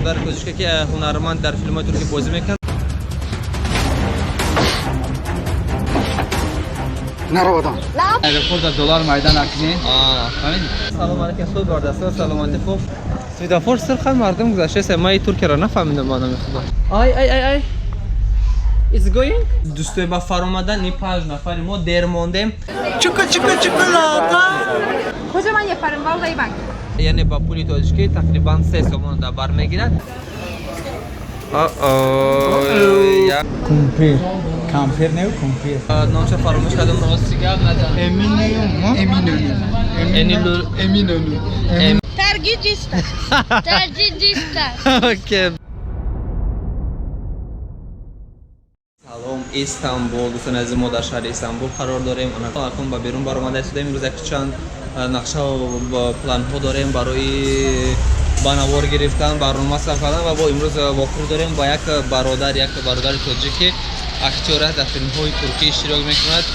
Бародари тоҷике, ки ҳунарманд, дар филмҳои туркӣ бозӣ мекунад. Аэропорт доллар майда накунед. Салом алейкум, хуб бародарство, саломатӣ, хуб. Светофор сурхан, мардум гузаштааст. Ман ин туркияро нафаҳмидам, ба номи худо. Ай ай ай ай. It's going? Дӯстои, ба фаромадан ни панҷ нафари мо дер мондем. Чука чука чуколата. Kocaman yaparım vallahi bak. Яъне ба пули тоҷикӣ тақрибан 3 сомон дар бар мегирад. Кумпир. Кампир не, кумпир. Номша фаромӯш кардам, рости гап. Эминönü. Энилу. Эминönü. Tergicista. Tergicista. Окей. Салом, Истанбул, дӯстони азиз, мо дар шаҳри Истанбул қарор дорем. Акнун ба берун баромада истодаем. Имрӯз якчанд нақша ва планҳо дорем барои ба навор гирифтан, барнома сабт кардан ва бо имрӯз вохӯрӣ дорем ба як бародари тоҷик, ки актёр аст, дар филмҳои туркӣ иштирок мекунад.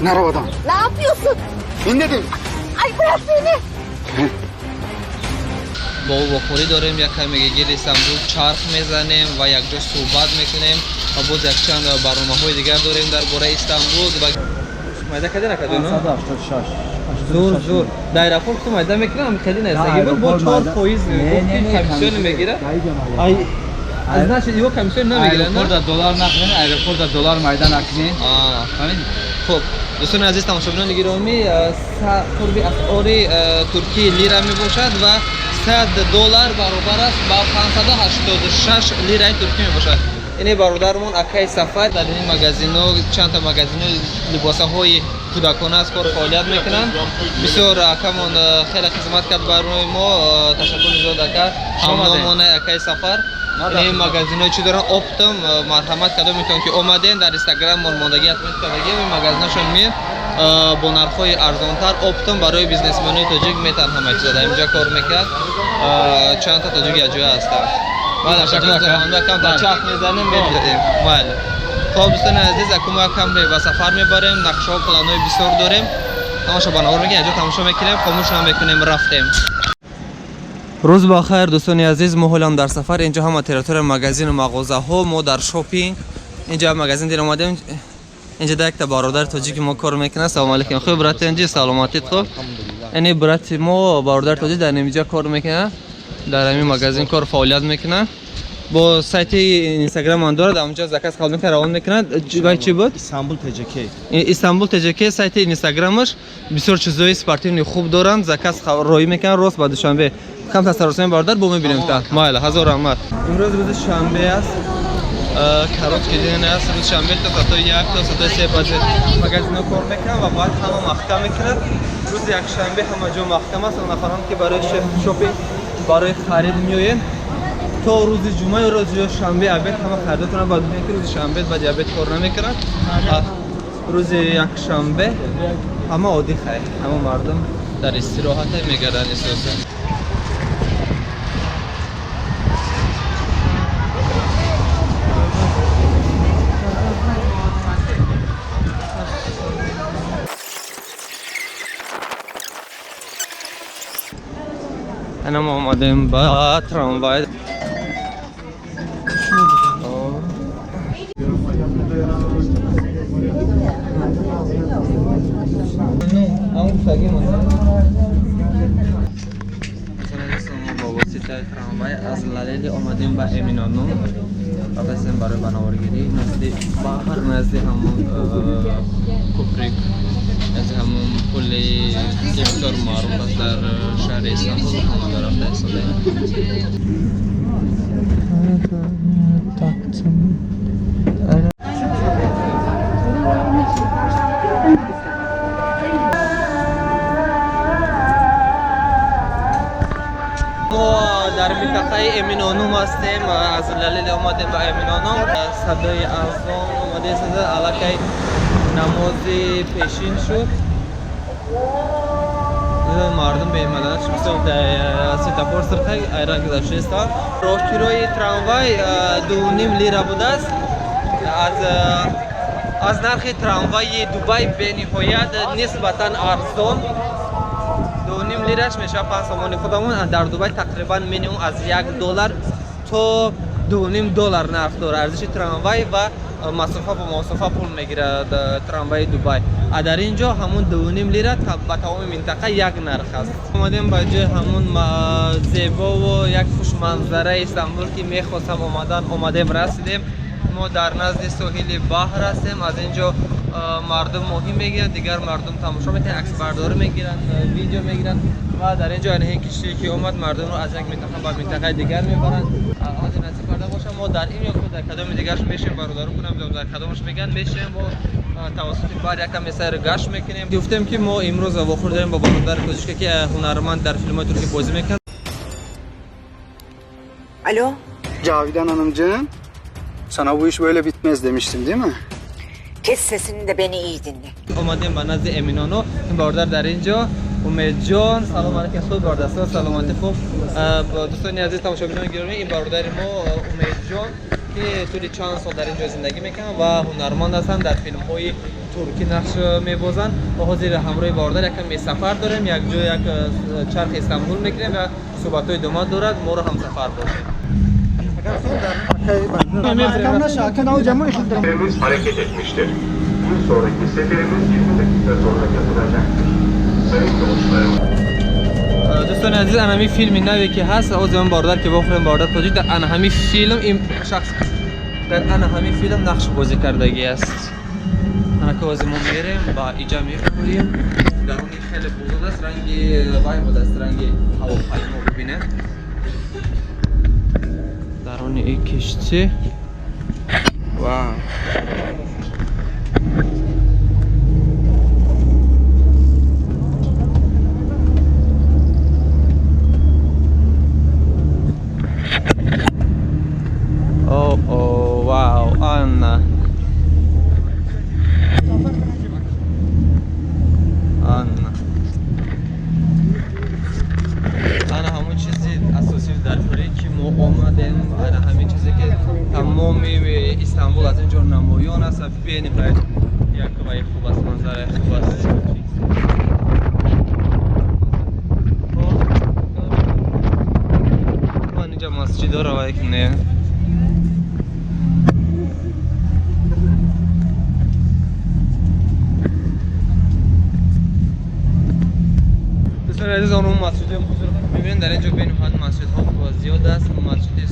Ne arabadan? Ne yapıyorsun? İn dedim. Ay bırak beni. Бо ӯ вохӯрӣ дорем, як каме гирди Истанбул чарх мезанем ва якҷо суҳбат мекунем ва боз якчанд барномаҳои дигар дорем дар бораи Истанбул. Ва майда каде накардӣ? 586. Зур, зур. Дар аэропорт ту майда мекунам, хеле нестаги буд, бо 4% гуфти, комиссиони мегирад. Ай, значит, его комиссион намегирад, на? Аэропорт доллар накунед, аэропорт доллар майда накунед. Фаҳмидӣ? Хуб, дӯстони азиз, тамошобинони гиромӣ, қурби асъори туркӣ лира мебошад ва 100 доллар баробар аст ба 586 лираи туркӣ мебошад. Ини бародармон, акаи Сафар, дар ин магазино, чандта магазино либосаҳои кӯдакона аст, кор фаъолият мекунанд. Бисёр акамон хеле хизмат кард барои мо, ташаккури зиёд, ака. Ҳамномона акаи Сафар. Ин магазинои чӣ доранд? Оптом, марҳамат, кадометон ки омаден, дар Инстаграм монмондагӣ ҳатман кардагӣ, ин магазинашон меяд бо нархҳои арзонтар, оптом барои бизнесменои тоҷик метан ҳама чиза. Дар инҷа кор мекард, чандта тоҷик якҷоя ҳастанд. Бале, камтар чарх мезанем, мебиёем. Бале, хоб, дӯстони азиз, аку мо кам ба сафар мебарем, нақшаҳо, планҳои бисёр дорем. Тамошо ба навор мекунем, якҷо тамошо мекунем, хомӯш намекунем. Рафтем. Рӯз ба хайр, дӯстони азиз, мо ҳолам дар сафар. Инҷо ҳама территория магазину мағозаҳо, мо дар шопинг. Инҷа магазин дир омадем, инҷа да якта бародари тоҷики мо кор мекунад. Салом алейкум, хуб, братанҷи, саломатит, хуб? Ини брати мо, бародари тоҷик, дар инҷа кор мекунад, дар ҳамин магазин кор фаъолият мекунад. Бо сайти Инстаграм ман дорад, онҷа заказ қабул мекунад, равон мекунад. Вай чӣ буд? Истанбул ТЖК. Истанбул ТЖК сайти Инстаграмаш. Бисёр чизои спортивный хуб доранд, заказ роӣ мекунанд рост ба Душанбе. Кам тасаррусои бародар, бо мебинем та. Майла, ҳазор раҳмат. Имрӯз рӯзи шанбе аст. Короткий день аст. Рӯзи шанбе то соатҳои 1 то соатҳои 3 баъзе магазино кор мекунанд ва баъд ҳама маҳкам мекунанд. Рӯзи якшанбе ҳама ҷо маҳкам аст. Он нафарон ки барои шопинг, барои харид меоянд, то рӯзи ҷумъа ё рӯзи шанбе обед ҳама харидотона баъд мекунанд, ки рӯзи шанбе баъди обед кор намекунанд. Рӯзи якшанбе ҳама оддӣ, хайр, ҳама мардум дар истироҳате мегарданд эҳсосан. Ана мо омадем ба трамвай. Ну, ам гуфтагӣ. Мо бо воситаи трамвай аз Лалели омадем ба Эминону. Рафтем барои банаворгирӣ назди баҳр, назди ҳамон куприк, назди ҳамон пуле ки бисёр маъруф аст дар шаҳри Истанбул. Омада рафта истодаем. Мо дар минтақаи Эминонум ҳастем. Аз Лалели омадем ба Эминонум. Садои азон омада истода, аллакай намози пешин шуд. Мардум бемаданаш бисёр, светофор сирха, айран гузашта истанд. Роҳкирои трамвай 2,5 лира будааст. Аз Аз нархи трамвайи Дубай бениҳоят нисбатан арзон. 2.5 лираш мешавад 5 сомони худамон. Дар Дубай тақрибан минимум аз 1 доллар то 2.5 доллар нарх дорад арзиши трамвай ва масофа ба масофа пул мегирад трамвайи Дубай. А дар ин ҷо ҳамун 2.5 лира ба тамоми минтақа як нарх аст. Омадем ба ҷои ҳамун зебову як хушманзараи Истанбул, ки мехостам омадан, омадем, расидем. Мо дар назди соҳили баҳр ҳастем. Аз ин ҷо мардум моҳӣ мегиранд, дигар мардум тамошо мекунанд, аксбардорӣ мегиранд, видео мегиранд ва дар ин ҷо ин киштие ки омад, мардумро аз як минтақа ба минтақаи дигар мебаранд. Ҳозир насиб карда бошам, мо дар ин ё дар кадоми дигарш мешем, бародару кунам, дар кадомаш мегӯянд, мешем мо тавассути баҳр якам сайру гашт мекунем. Гуфтем, ки мо имрӯз вохӯр дорем бо бародари тоҷика, ки ҳунарманд дар филмҳои туркӣ бозӣ мекунад. Alo. Cavidan Hanımcığım, sana bu iş böyle bitmez demiştim, değil mi? Kes sesini de beni iyi dinle. Омадем ба назди Эминону. Ин бародар дар ин ҷо, Умедҷон, салом алейкум. Хуб, бародар, саломатӣ, хуб. Дӯстони азиз, тамошобинони гиромӣ, ин бародари мо Умедҷон, ки тӯли чанд сол дар ин ҷо зиндагӣ мекунанд ва ҳунарманд ҳастанд, дар филмҳои туркӣ нақш мебозанд. Мо ҳозир ҳамроҳи бародар якам сафар дорем, як ҷо як чархи Истанбул мекунем ва суҳбатҳои идома дорад. Моро ҳамсафар бошед. Seferimiz hareket etmiştir. Bir sonraki seferimiz 20 dakika sonra yapılacaktır. Sayın yolcularımız. Дӯстони азиз, ана ҳамин филми наве ки ҳаст, ҳозир ман бародар ки вохӯрем, бародар тоҷик дар ана ҳамин филм, ин шахс дар ана ҳамин филм нақш бозӣ кардагӣ аст. Ана ки ҳозир мо мерем ба иҷа мехӯрем. Даруни хеле бузург аст, ранги вай будааст, ранги ҳавопаймо. Бибинед, даруни ин киштӣ. Вау! О, о, вау, Анна. Анна. Ана ҳамон чизи асосӣ дар бораи ки мо омадем, ана ҳамин чизе ки тамоми Истанбул аз ин ҷо намоён аст ва бениҳоят як вай хуб аст, манзараи хуб аст. Хоб, ман инҷа масҷидҳоро вай ки не. Дӯстони азиз, он масҷиди бузург мебинед, дар ин ҷо бениҳоят масҷидҳо зиёд аст. Масҷиди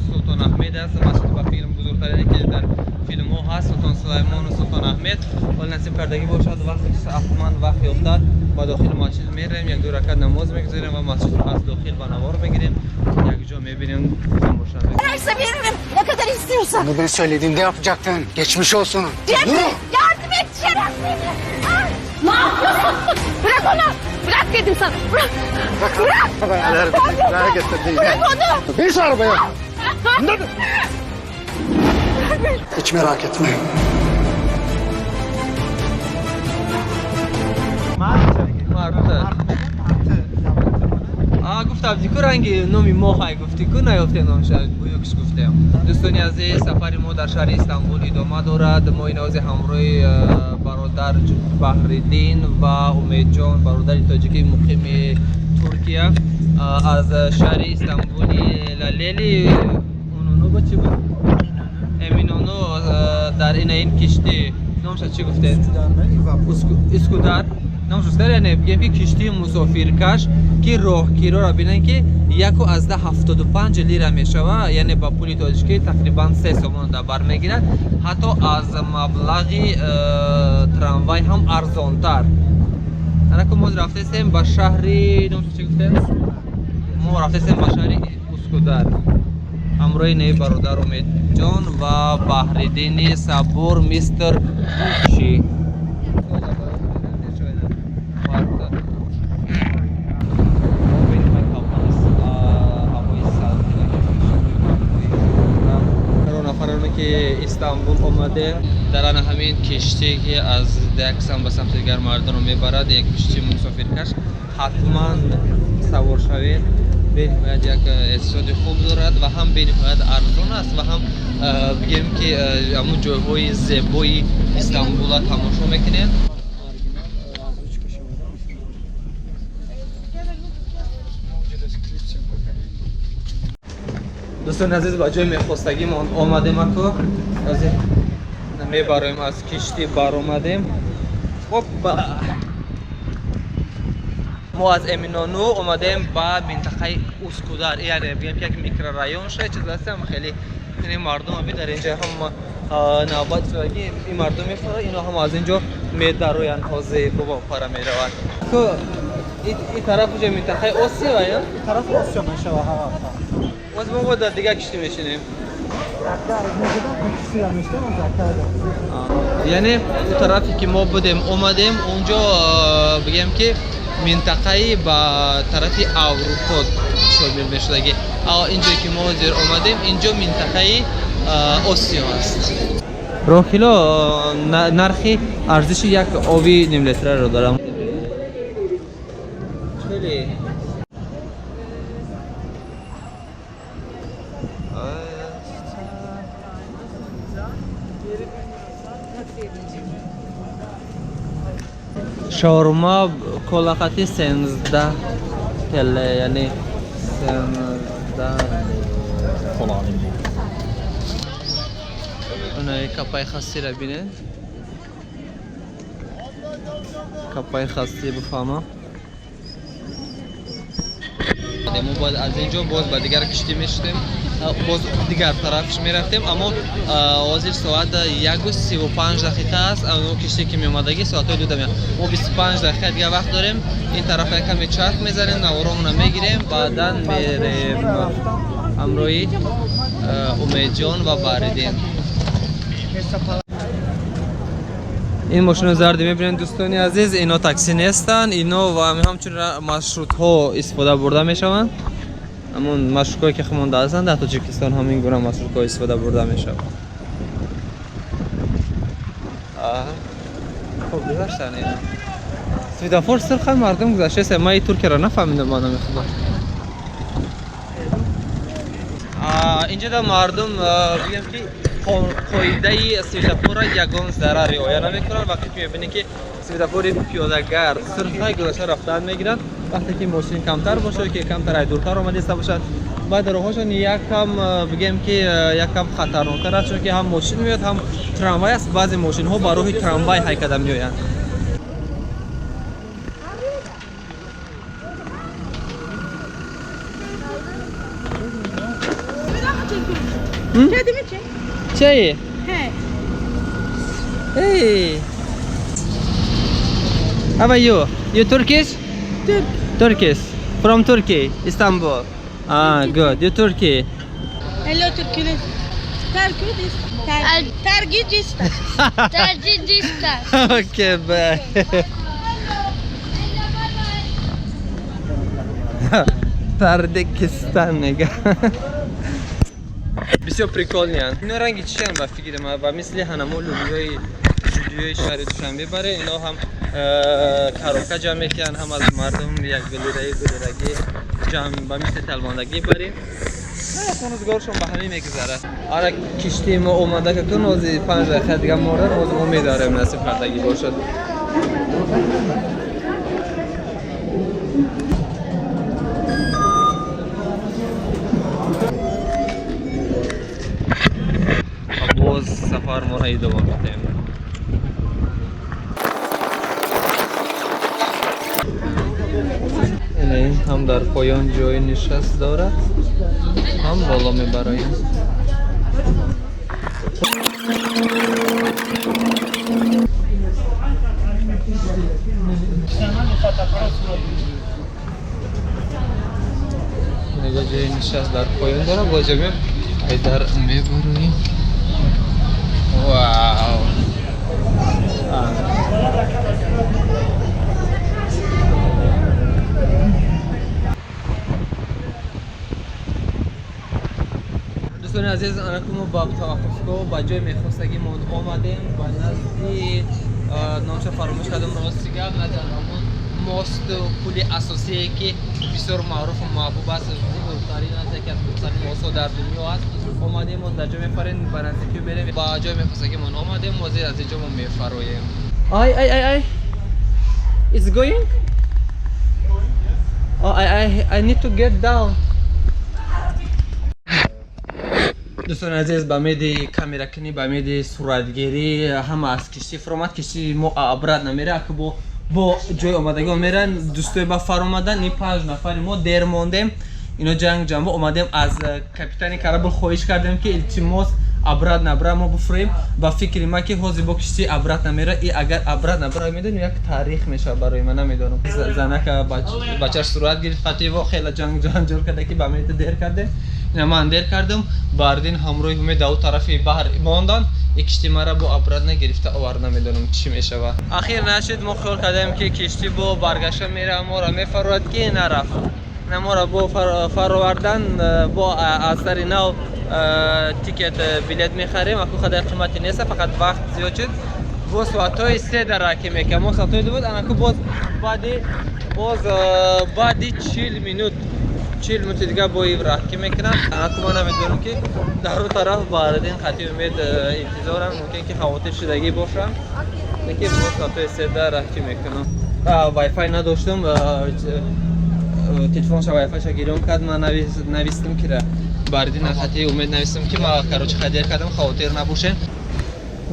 Султон Аҳмед аст, масҷиди ба филм бузургтарине, ки дар филмҳо ҳаст, Султон Сулаймону Султон Аҳмед. Ҳол насиб кардагӣ бошад, вақте ҳатман вақт ёфта ба дохили масҷид мерем, як ду ракат намоз мегузорем ва масҷидро аз дохил ба навор мегирем, якҷо мебинем, тамоша мекунем. Varsa veririm. Ne kadar istiyorsan. Bunu ben söylediğimde yapacaktın. Geçmiş olsun. Cemre yardım et Şeref beni. Ah, ne yapıyorsun? Bırak onu. Bırak dedim sana. Bırak. Bırak. Arabaya Bırak. getirdin. Bırak onu. Bin şu arabaya. Hiç merak etme. Martı. А, гуфтам, ку ранги номи моҳай гуфтӣ, ку наёфтем номша, буюкш гуфтем. Дӯстони азиз, сафари мо дар шаҳри Истанбул идома дорад. Мо ин ози ҳамроҳи бародар Баҳриддин ва Умедҷон, бародари тоҷики муқими Туркия, аз шаҳри Истанбули Лалели Унону ба чӣ буд, Эминону, дар ина ин киштӣ номша чӣ гуфтед? Искудар номш Искудар, яъне бигем, ки киштии мусофиркаш, ки роҳкироро бинем, ки 1.75 лира мешава, яъне ба пули тоҷикӣ тақрибан 3 сомон дар бар мегирад, ҳатто аз маблағи трамвай ҳам арзонтар. Анаку мо рафтесем ба шаҳри, номш чӣ гуфтем, мо рафтесем ба шаҳри Ускудар ҳамроҳи неи бародар Умедҷон ва Баҳриддини Сабур, мистер Гуччи. Нафароне ки Истанбул омадем, дар ана ҳамин киштие, ки аз як самт ба самти дигар мардумро мебарад, як киштии мусофиркаш, ҳатман савор шавед. Бениҳоят як эҳсосоти хуб дорад ва ҳам бениҳоят арзон аст ва ҳам бигем ки ҳамун ҷойҳои зебои Истанбула тамошо мекунем. Дӯстони азиз, ба ҷои мехостагимон омадем. Аку мебароем, аз киштӣ баромадем. Опа! Мо аз Эминону омадем ба минтақаи Ускудар, яъне бигем ки як микрорайон шуда чиз ҳастам. Хеле ин мардум аби дар инҷа ҳам навбат шудаги, ин мардум мефурад, ино ҳам аз инҷо медароянд, ҳозир бобо пара мераванд. Ку ин тараф уҷа минтақаи Осиё, я? Тараф Осиё мешава, ҳа. Боз мо дар дигар киштӣ мешинем. Яъне у тарафе ки мо будем омадем, онҷо бигем ки минтақаи ба тарафи Аврупо шомил мешудагӣ. Инҷое ки мо ҳозир омадем, инҷо минтақаи Осиё аст. Рохило, нархи арзиши як оби нимлитраро дорам. Хеле шаурма колақати 13 TL, яъне 13. Онаи капаи хастира бинед, капаи хасти бифаҳма. Мо бояд аз ин ҷо боз ба дигар киштӣ мешудем, боз дигар тарафш мерафтем, аммо ҳозир соат 1:35 аст. Он киштӣ ки меомадагӣ соатҳои 2 меяд. Мо 25 дақиқа дигар вақт дорем. Ин тараф якаме чарх мезанем, наворомона мегирем, баъдан мерем ҳамроҳи Умедҷон ва Баҳриддин. Ин мошино зарди мебинед, дӯстони азиз, ино такси нестанд, ино ва ҳамчун маршрутҳо истифода бурда мешаванд. Ҳамон маршрутҳое ки хумонда ҳастанд дар Тоҷикистон, ҳамин гуна маршрутҳо истифода бурда мешаванд. Хоб, гузаштан ино. Светофор сирхан, мардум гузаштаест. Ман и Туркияро нафаҳмидам, ба номи Худо. Инҷо да мардум, бигем ки қоидаи светофорро ягон зарар риоя намекунанд. Вақте ки мебинӣ ки светофори пиёдагард сирфай, гузашта рафтан мегиранд. Вақте ки мошин камтар бошад, ки камтар ай дуртар омадиста бошад, баъд роҳҳошон якам, бигем ки якам хатарноктар аст, чунки ҳам мошин меояд, ҳам трамвай аст. Баъзе мошинҳо ба роҳи трамвай ҳайкада меоянд. Kedimi çek. Чай? He. Hey. How are you? You Turkish? Türk. Turkish. From Turkey, Istanbul. Ah, good. You Turkey. Hello Türkünüz. Terküdistan. Tergicistan. Tercihlistan. Okay, bye. Тардикистан мега. Бисёр прикольный. Ино ранги чиян ба фикри ман? Ба мисли ҳанамо лӯбиёи жудиёи шаҳри Душанбе баре. Ино ҳам карока ҷамъ мекунанд, ҳам аз мардум як лираи дулирагӣ ҷамъ, ба мисли талбондагӣ барем. Рӯзгоршон ба ҳамин мегузарад. Ара, киштии мо омада кун, ҳозир 5 дақиқа дига морад, ҳозир мо медарем, насиб кардагӣ бошад. Ва боз сафар моро идома медиҳем. Ин ҳам дар поён ҷои нишаст дорад, ҳам боло мебароем. Нега, ҷои нишаст дар поён дорад, боз ҷо айдар мебароем. Вау! А. Дӯстони азиз, анаку мо ба таваққуфгоҳ, ба ҷои мехостагимон омадем, ба назди, номша фаромӯш кардам, рости гап, назди ҳамон Мост пули асосие ки бисёр маъруфу маҳбуб аст, бузургтарин аст, яке аз бузургтарин мостҳо дар дунё аст. Омадем, мо дар ҷо мефарем, ба наздикӣ мерем ба ҷои мехостагимон омадем, ҳозир аз инҷо мо мефароем. Ай ай ай ай, it's going. Oh, I need to get down. Дӯстони азиз, ба умеди камеракунӣ, ба умеди суратгирӣ ҳама аз киштӣ фуромад. Киштии мо обратно мера, аку бо ҷои омадагион меран. Дӯстои ба фаромадан, ин панҷ нафари мо дер мондем. Ино ҷанг ҷамбо омадем, аз капитани корабль хоҳиш кардем, ки илтимос, обратно бра, мо буфурем. Ба фикри ма, ки ҳозир бо киштӣ обратно мера, и агар обратно бра, медонем, як таърих мешавад барои ман, намедонам. Занака бачаш сурат гирифт, қативо хеле ҷанг ҷанҷол карда, ки ба меҳта дер кардем. Ина ман дер кардам, бардин ҳамроҳи Умед дар тарафи баҳр мондан, и киштӣ мара бо обратно гирифта овард, намедонам чӣ мешавад. Ахир нашид, мо хиёл кардем, ки киштӣ бо баргашта мера, моро мефарояд, ки нарафт. На моро бо фаровардан, бо аз сари нав тикет, билет мехарем. Аку қадар қимати неста, фақат вақт зиёд шуд. Бо соатҳои 3 дар раки мекам, мо соатҳои 2 буд. Анаку боз баъди, боз баъди 40 минут, 40 минути дига бо раҳкӣ мекунам. Анаку ман намедонам, ки дар он тараф баъдин қатъи Умед интизорам, мумкин ки хавотир шудагӣ бошам, лекин бо соатҳои 3 дар раҳкӣ мекунам. Вайфай надоштам, телефонша вайфайша гирён кард. Ман навистам, ки бардин хати Умед навистам, ки ма, короче, хадер кардам, хавотир набошен.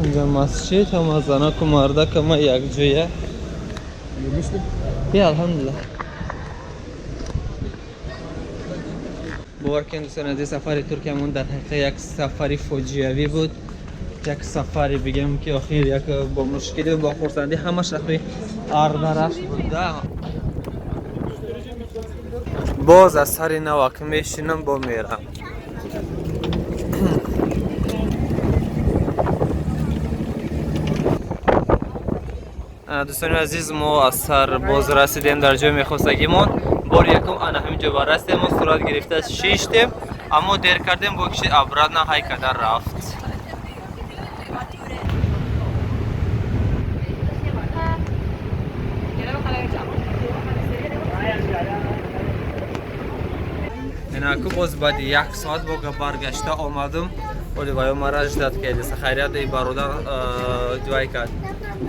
Инҷа масҷид, ҳама занаку мардака ма якҷоя. Би, алҳамдулилла. Бовар кунед, дӯстони азиз, сафари Туркиямон дар ҳақиқат як сафари фоҷиавӣ буд, як сафари бигем, ки охир як бо мушкилӣ, бо хурсандӣ, ҳамаш рахми ардараш буда. Боз аз сари навак мешинам, бо мерам. Дӯстони азиз, мо аз сар боз расидем дар ҷои мехостагимон. Бори якум ана ҳамин ҷо барастем, мо сурат гирифта шиштем, аммо дер кардем, бо кишти обратно ҳай карда рафт. Инаку боз баъди як соат бо баргашта омадум. Оли ваё мара ждать кардеса. Хайрият, и бародар вай кард,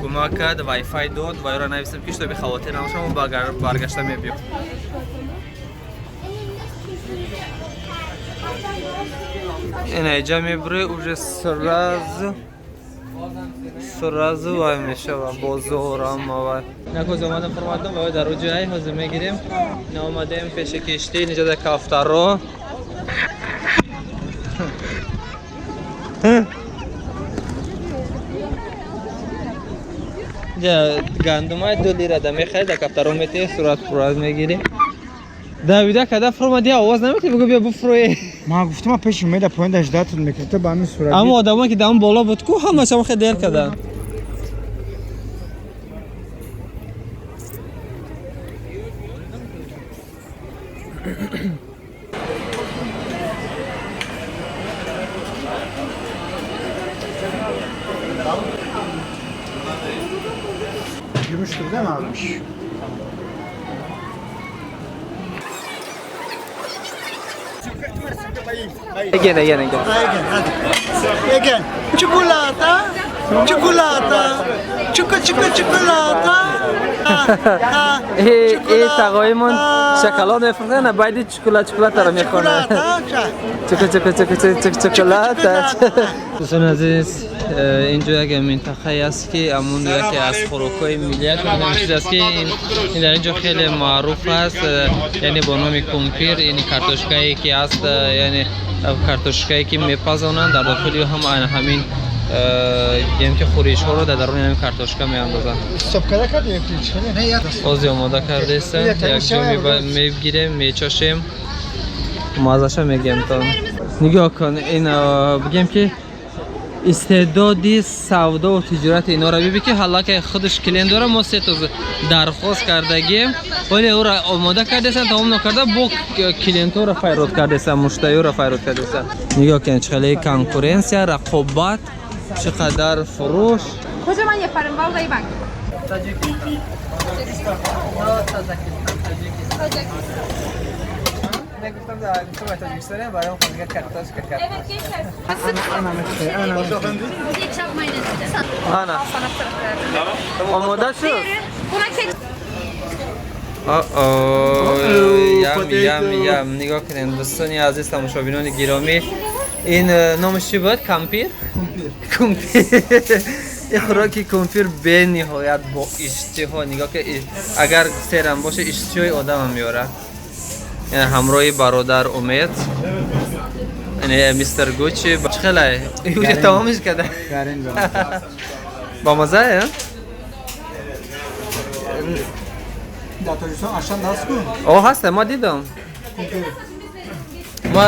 кӯмак кард, вайфай дод. Вайро нависем, ки чтобы хавотир набошам, баргашта мебиём. Ина иҷа мебурӣ, уже сразу вай мешава бозорам вай. Накоз омадам, фурмадам вай дар уҷай ҳозир мегирем. Ина омадем пеши киштӣ, инҷа дар кафтаро. Ҷа гандумай 2 лира да мехарӣ, да кафтаро метиҳӣ, сурат пураз мегирӣ. Давида када фуромадӣ, овоз наметиҳӣ, бигӯ биё буфурӯӣ. Ман гуфтам, пеши Умеда поин даждатон мекунад, ту ба ҳамин сурат. Аммо одамое ки дар он боло буд ку, ҳамаш ҳам хеле дер карданд. Gümüştür değil mi abi? Again, again, again. Again, hadi. Again. Çikolata, çikolata, çiko çiko çikolata. Э, тағоимон шоколад мефурӯхтанд, баъди чоколад чоколатаро мехонад. Чоко чоко чоко чоко чоколата. Дӯстони азиз, инҷо як минтақае аст, ки амон яке аз хӯрокҳои миллият чиз аст, ки ин дар инҷо хеле маъруф аст, яъне бо номи кумпир. Ин картошкае ки аст, яъне картошкае ки мепазонанд, дар дохили ҳам ҳамин гем ки хӯришҳоро дар даруни ҳамин картошка меандозанд. Stop kada kadi ne ya? Ози омода кардестанд, якҷо мегирем, мечошем, мазаша мегем. То нигоҳ кун, ин бигем, ки истеъдоди савдову тиҷорати инора биби, ки ҳаллакай худаш клиент дора. Мо се то дархост кардагим, вале ӯра омода кардесан, тамом накарда, бо клиентҳоро файрод кардесан, муштариёро файрод кардесан. Нигоҳ кун, чӣ хеле конкуренсия, рақобат, чӣ қадар фурӯш. Kocaman yaparım vallahi bak. نگفتم گفتم تاجیکستانی برام خانگه کارتاش کرد. Evet gençler. Ketçap mayonez. Ana. Омода шуд? Buna ketçap. Ям ям ям. Нигоҳ кунед, дӯстони азиз, тамошобинони гиромӣ, ин номаш чӣ буд? Кампир, кумпир. Ин хӯроки кумпир бениҳоят бо иштиҳо. Нигоҳ ки, агар серам боша, иштиҳои одамам меорад. Ҳамроҳи бародар Умед, мистер Гучи. Чӣ хелай? Уже тамомиш карда, бамазае. Дар Тоҷикистон ашан даст кун. О, ҳаста, ма дидам. Ма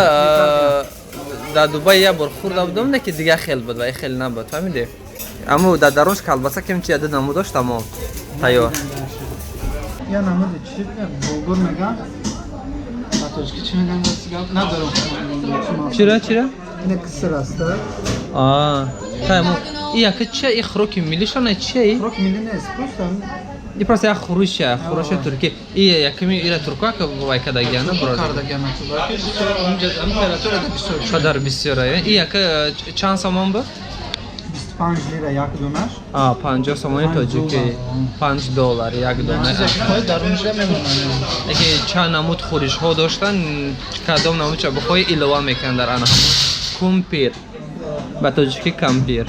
дар Дубай як бор хӯрда будам, не ки дигар хел буд ва хел набуд, фаҳмидӣ? Аммо дар дарунш колбаса ким чи яда намуд дошт, тамом, тайёр. Я намуди чи булгур меган. Дар тоҷикӣ чӣ меган, гап надорам. Чира, чира? Ина киср аст. А, хай, мо и яка чи, и хӯроки миллишона чи? Хӯроки милли нест, просто И просто як хӯриша, хӯроша турки. И якими ира турка ка вай кадагиана бродер. Кардагиана турки. Императория бисёр. Қадар бисёр. И яка чанд сомон буд? 25 лира як донаш. А, 50 сомони тоҷикӣ, 5 доллар як дона. Чизе ки хоҳед дарунашда мемонад. Яке чанд намуд хӯришҳо доштан, кадом намудша бихоҳӣ, илова мекунанд дар ана ҳамон кумпир. Ба тоҷикӣ кампир.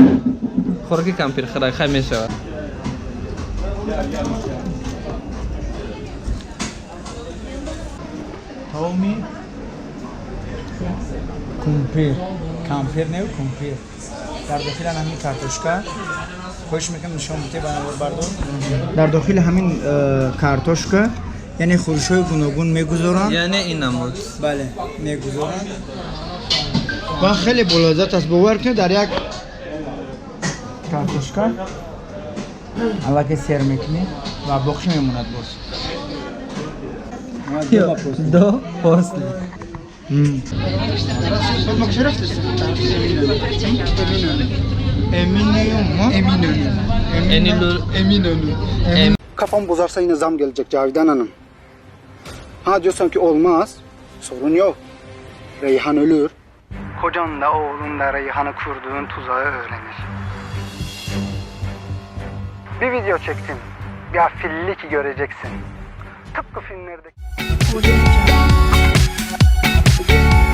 Хӯроки кампир хӯрак хай мешавад. Таоми кумпир, кампир не, кумпир. Дар дохили ҳамин картошка, хоҳиш мекунам, нишон бидиҳ ба наворбардор. Дар дохили ҳамин картошка, яъне, хӯришҳои гуногун мегузоранд. Яъне ин намуд. Бале, мегузоранд ва хеле болаззат аст. Бовар кунед, дар як картошка аллакай сер мекунӣ ва боқӣ мемонад боз. До, после. Fatma şereftir. Eminönü. Eminönü. Eminönü. Eminönü. Kafam bozarsa yine zam gelecek Cavidan Hanım. Ha diyorsan ki olmaz. Sorun yok. Reyhan ölür. Kocan da oğlun da Reyhan'ı kurduğun tuzağı öğrenir. Bir video çektim. Ya filli ki göreceksin. Tıpkı filmlerdeki... Audio Jungle.